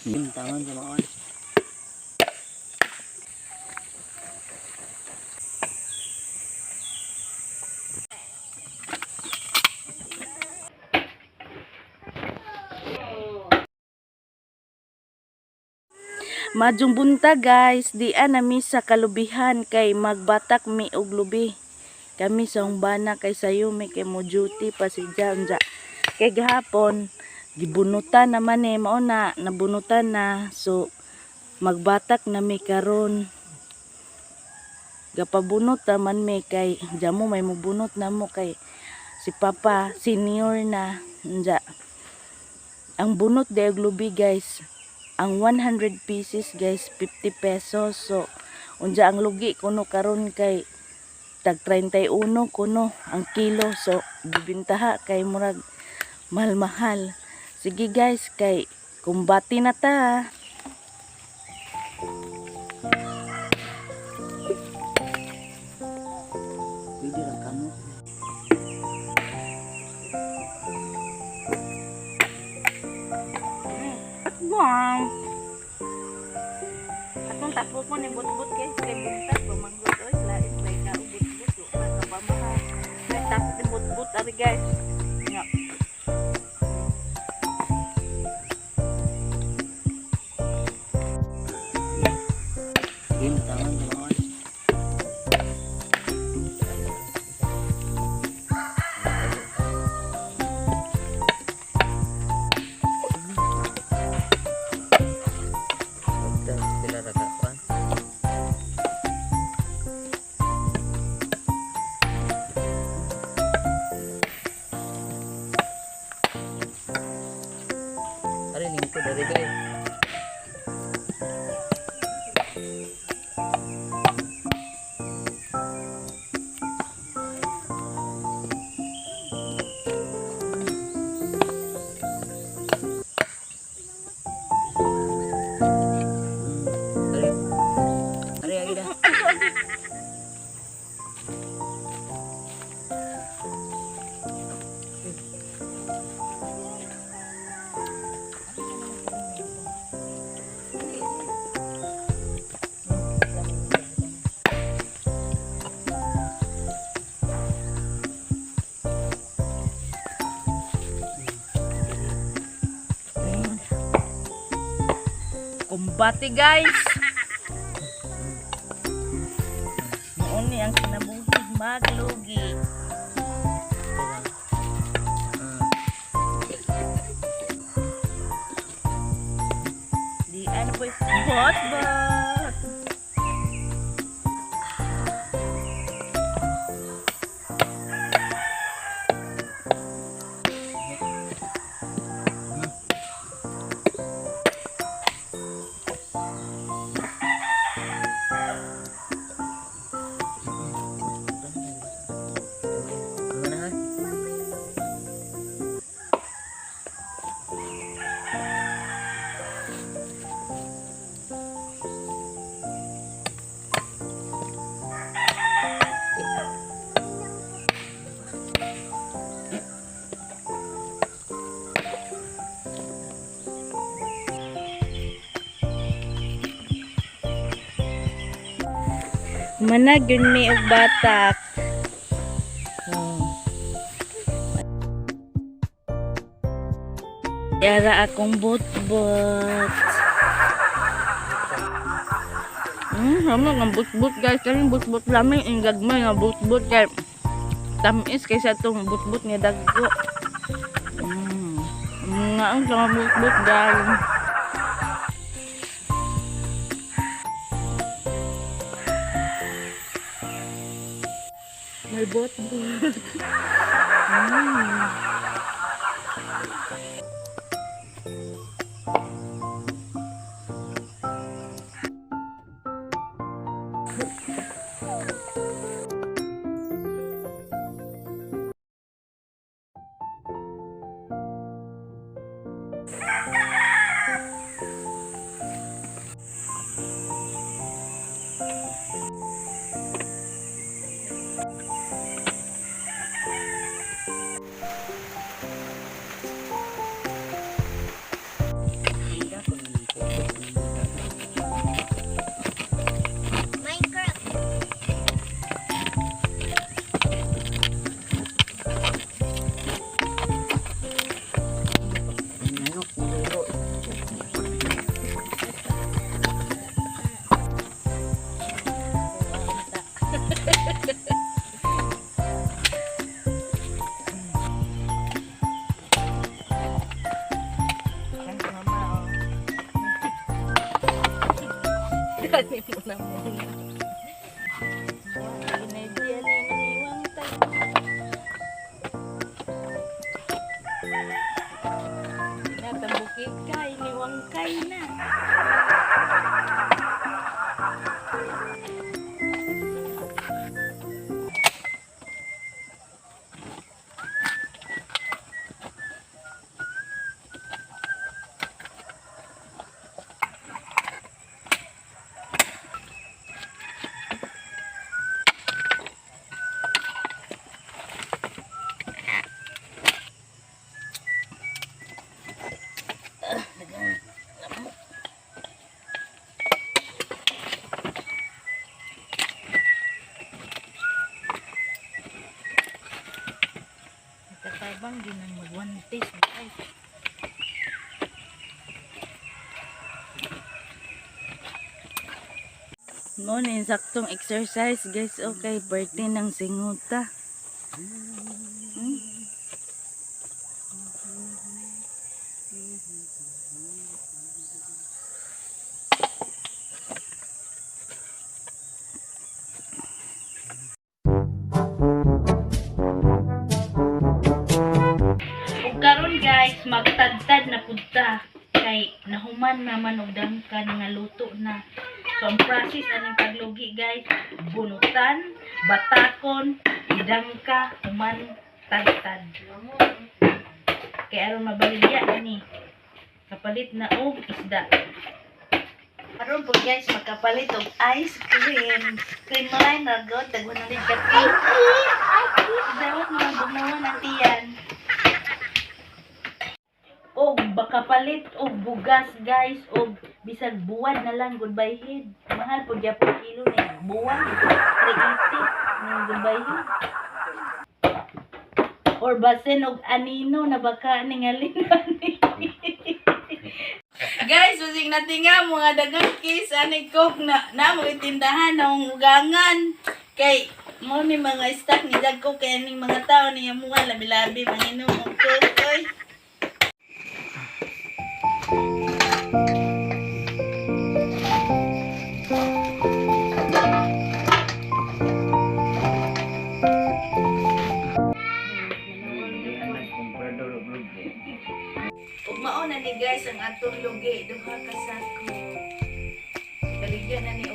Tangan sa mga. Madyong buntag, guys, di nami sa kalubihan kay magbatak mi og lubi. Kami sa umbana kay sayo mi kay mo duty pa si Janja. Kay gahapon gibunutan naman eh, mao na nabunutan na, so magbatak na mi karon. Gapabunot man mi kay jamo may mubunot na mo kay si Papa senior na unja. Ang bunot de og lubi, guys, ang 100 pieces, guys, 50 pesos. So unja ang lugi kuno karon kay tag 31 kuno ang kilo, so gibintaha kay murag mahal-mahal. Sige guys, kay kumbati na ta. Pwede lang kamo. Wow. Atong tapo ko ni butbut, guys, kay buntag pamanggot oy, lain kay ka butbut wa ka pamahal. Kay tapo ni butbut ari, guys. Nga. Game, tangan sa mga. Sila rakakuan. Ari lingkod ari guys. Ari. Ari agi dah. Kumbati, guys. Noon ni ang kinabuhi maglugi. Di ano po, bot bot. Ano na ha? Manag yun mi og batak. Oh. Yara akong bot-bot. Sama nga bot-bot, guys. Kaning bot-bot lami ang gagmay nga bot-bot kay tamis kaysa itong bot-bot nga dagko. Nga ang mga bot-bot, guys. May bot-bot. Kani mo na muna. Energy ani maniwang tayo. Natambukit ka, iniwang kay na. Nakatabang din ang magwantis, guys. Mo ni saktong exercise, guys. Okay, birthday ng singuta. Ug karon guys, magtadtad na pud ta kay nahuman naman og dangkan nga luto na. So ang process aning paglugi guys, bunutan, batakon, idangka, human, tadtad. Kay aron mabaligya ani. Kapalit na og isda. Karon po guys, makapalit og ice cream. Cream line na god, tag 100 ka. Dawat mga gumawa ng tiyan. Og baka palit og bugas guys og bisag buwan na lang goodbye head. Mahal pud gyapon kilo ni buwan 380 ning goodbye head. Or basin og anino na baka ning alin Guys, using natin nga mga dagang case ani coke na na mo itindahan ng ugangan. Kay mo ni mga stock ni dagko kay ning mga tao niya mga labi-labi manginom og coke oy. Nagkumprador og lugi. Ug mao na ni guys ang atong lugi duha ka sako. Baligyan na ni